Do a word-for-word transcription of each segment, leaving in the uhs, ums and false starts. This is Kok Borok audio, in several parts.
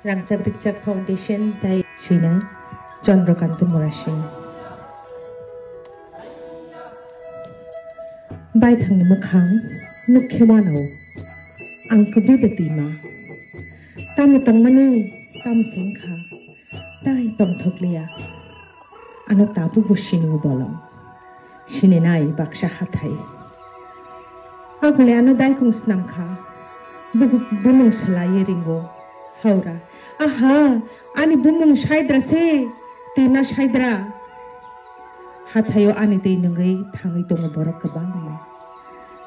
Rangchak Rikchak Foundation tei swinai Chandrakanta Murasing. Baithangni mwkhang nukhe uanao ang kwbwi twima. Tamo tongmani tamo se wngkha, tai tongthokliya. Ano tabukbo sini-o bolong. Sininai baksa hathai. Aboni ano daikung snamkha. Bugu bumung swlaiwi ringo. Haura. Aha, ani bumung Saidra se. Twima Saidra. Hathaio ani twi nungwi thangwi tongo borok kwbangma.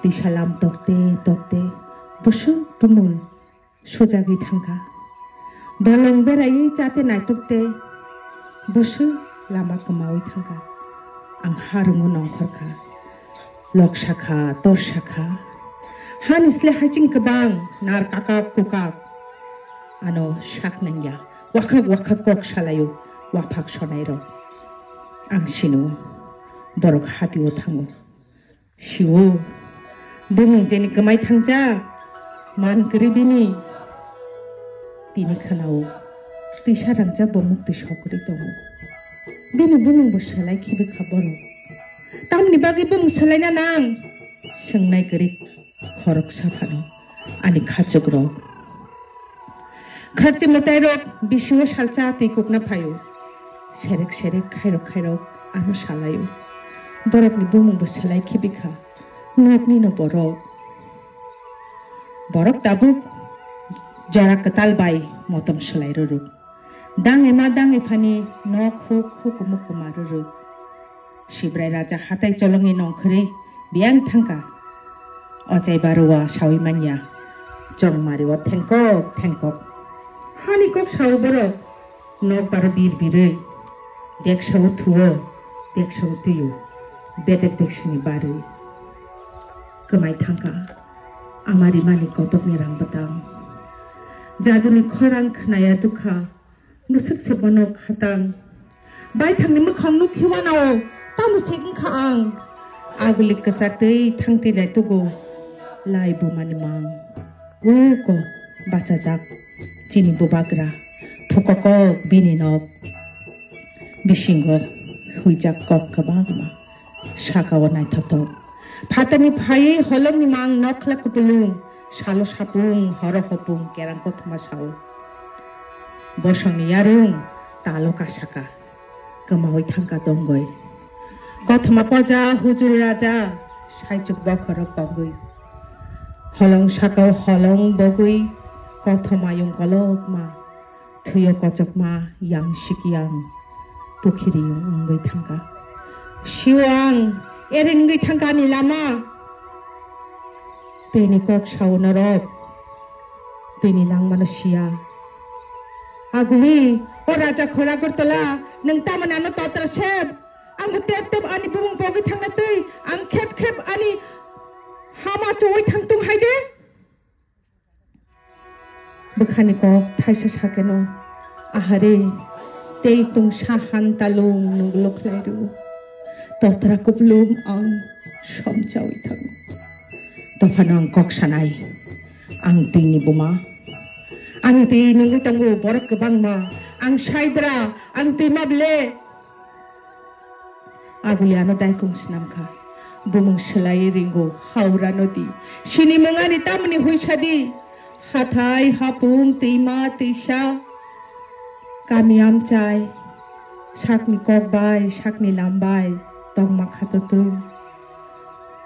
Twisa lam tokte tokte. Busuk tumul. Sujagwi thangkha. Bolong beraiwi chate naitok tei buswk lama kwmawi thangkha. Ang harungo nongkhorkha. Lok sakha, tor sakha. Hani sle haiching kwbang nar kakak kukak. Ano sak nangya. Wakhak wakhak kok salaio. Waphak sonairok. Ang sino. Borok hatio thango. Siwo, bumung jeni kwmai thangjak, man kwrwi bini. Tini khwnao, twisa rangjak bo muktwi sokri tongo. Bini bumung bo swlai khibi kha bono. Tamni bagwi bumung swlaina nang? Swngnai kwrwi khoroksa phano. Ani khachukrok. Kharchi mwtairok bisio salsa twi kukna phaio. Serek serek khairok khairok ano salaio. Borokni bumungbo swlai khibikha. Noknino borok. Borok tabuk jora kwtal bai motom swlai rwrwk. Dang ema dang ephani nok huk hukumu kwma rwrwk. Sibrai raja hatai cholongwi nongkhorwi biyang thangkha. Ochai baruwa sawi manya. Chongmari o thengkok thengkok. Hani kok sao borok. Nok baro bir birwi. Deksa o thuo, deksa o twiyo. Bedek deksini barwi. Kwmai thangkha. Ama rimani kotokni rang bwtang. Jaduni khorang khnaya dukha. Mwswk se bono khatang. Baithangni mwkhang nukhi uanao, tamo se wngkha ang. Aguli kwchar twi thangtwi lai tugo. Lai bumani mang. Uko bachajak chini bubagra. Phukokok bini nok. Bisingo huijak kok kwbangma. Saka o naithotok. Phatarni phaiwi holongni mang nokla kupulung, salo sapung, horo hopung, kerang kothoma sao. Bosongni yarung, talo kasaka. Kwmawi thangka tongoi. Kothoma poja, hujur raja, saichuk bokhoro kogwi. Holong sakao holong bogwi, kothoma yung kolokma. Thuyo kochokma yang sik yang pukhiri wngwi thangkha. Siwang ere wngwi thangkha ani lama. Tini kok sao norok. Tini langmano siya. Agwi, o raja khora Agartala, nwng tamoni ano totra sep. Ang bo tep tep ani bumung pogwi thangna twi, ang khep khep ani hama chuwi thang tung hai de. Bwkhani kok thaisa sakeno, ahare, tei tungsa han talung nunglo khlai rwo. Totra kuplung ang somchawi thango. Dophano ang kok sanai. Ang tini buma. Ang tini nungwi tongo borok kwbangma. Ang saidra, ang twi mable. Abuli ano daikung snamkha. Bumung swlaiwi ringo Haura nodi. Sinimung ani tamni huisadi. Hathai, hapung, twima, twisa. Kami amchai. Sakni kok bai, sakni lam bai. Tongma khatotwi.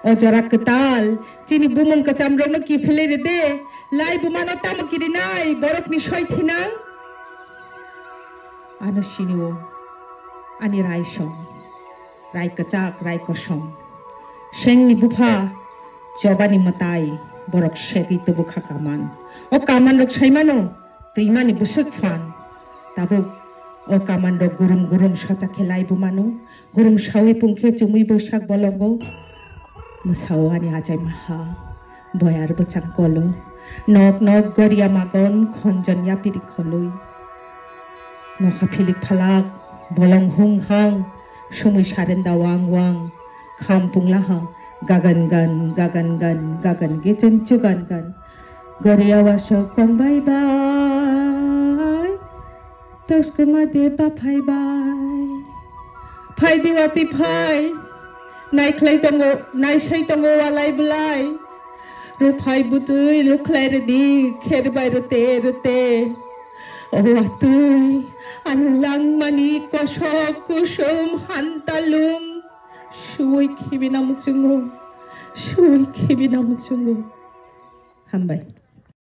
O jora kwtal, chini bumung kwcham rokno kiphilwi rwdi. Lai bumano tamo kirinai, borokni soi thinang. Ano sinio, ani raisong, rai kwchak, rai kosom. Sengni bupha, chobani mwtai, borok segwi tubu kha kaman. O kaman rok saimano, twimani bwswk phan. Tabuk, o kaman rok gurum gurum socha khe lai bumano, gurum sawi pung khe chumui bwsak bolongo. Mwsao ani achai maha. Boyar bwchang kolo, nok nok goria magon khonjon yapiri kholwi. Nokha philik phalak, bolong hung hang, sumui sarenda wang wang, kham punglaha, gagan gan, gagan gan, gagan gechen chugan gan. Goria wasok kongbai bai. Toskoma de paphai bai. Phai de watwi phai. Naikhlai tongo, naisai tongo walai belai. Ruphai butwi lukhlai redi, kher bai rete rete. O watwi, ano langmani kosok kusom hantalung. Suwi khibina muchungo, suwi khibina muchungo. Hambai.